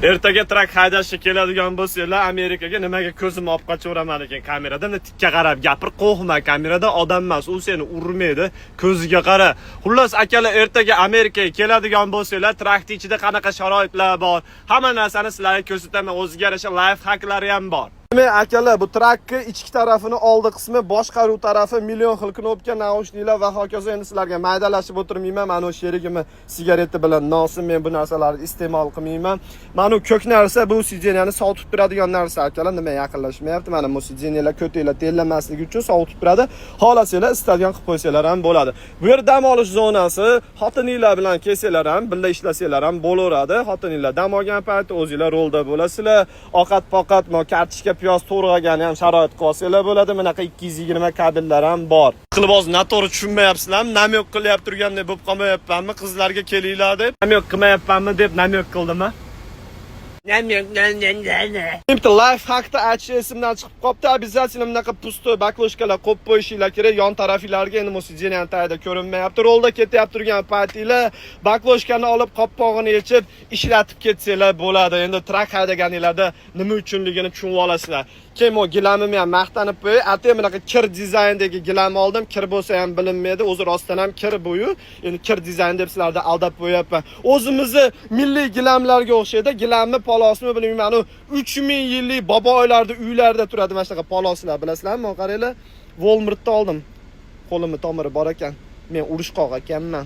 Ertaga truck haydashga keladigan bo'lsanglar Amerikaga, nimaga ko'zimni olib qochaveraman ekan kamerada? Tikka qarab gapir, qo'rqma, kamerada odam emas, u seni urmaydi, ko'ziga qara. Xullas, akalar, ertaga Amerikaga keladigan bo'lsanglar, truckni ichida qanaqa sharoitlar bor, hamma narsani sizlarga ko'rsataman. O'ziga yarasha life hacklari ham bor. Demak, akalar, bu truckni ichki tarafini, oldi qismi, boshqaruv tarafi, million xil knopka, naushniklar va hokazo. Endi sizlarga maydalashib o'tirmayman. Mana u sherigimni sigareti bilan nosim, men bu narsalarni iste'mol qilmayman. Mana u ko'k narsa, bu сиденье ni sovutib turadigan narsa, akalar. Nima yaqinlashmayapti? Mana bu сиденье lar ko'tinglar terlamasligi uchun sovutib turadi. Xohlasanglar, istalgan qilib qo'ysanglar ham bo'ladi. Bu yer dam olish zonasi. Xotininglar bilan kelsanglar ham, birga ishlasanglar ham bo'laveradi. Xotininglar dam olgan payti o'zinglar rolda bo'lasizlar. Ovqat poqat, kartoshka, piyoz to'g'ragani ham sharoit qilib olsanglar bo'ladi. Bunaqa 220 kabellar ham bor. Qilib hozir noto'g'ri tushunmayapsizlarmi? Намёк qilyapti turgandek bo'lib qolmayapmanmi? Qizlarga kelinglar deb. Намёк qilmayapmanmi deb намёк qildimi? Bitta life hackni aytish esimdan chiqib qolibdi. Обязательно bunaqa пустой баклажка lar qo'yib qo'yishinglar kerak yon tarafinglarga. Endi bu сиденье ni tagida ko'rinmayapti. Rolda ketyapti turgan paytinglar баклажка ni olib, qopqog'ini yechib ishlatib ketsanglar bo'ladi. Endi truck haydaganinglarda nima uchunligini tushunib olasizlar. Keyin bu gilamimni ham maqtanib qo'yay. Atay bunaqa kir dizayndagi gilam oldim. Kir bo'lsa ham bilinmaydi. O'zi rostdan ham kir bo'yu. Endi kir dizayn deb sizlarni aldab qo'yapman. O'zimizni milliy gilamlarga o'xshaydi. Gilamni, polosmi, bilmayman. U 3000 yillik boboylarni uylarida turadi mana shunaqa poloslar, bilasizlarmi? Qaranglar, Walmartda oldim. Qo'limni tomiri bor ekan. Men urushqoq ekanman.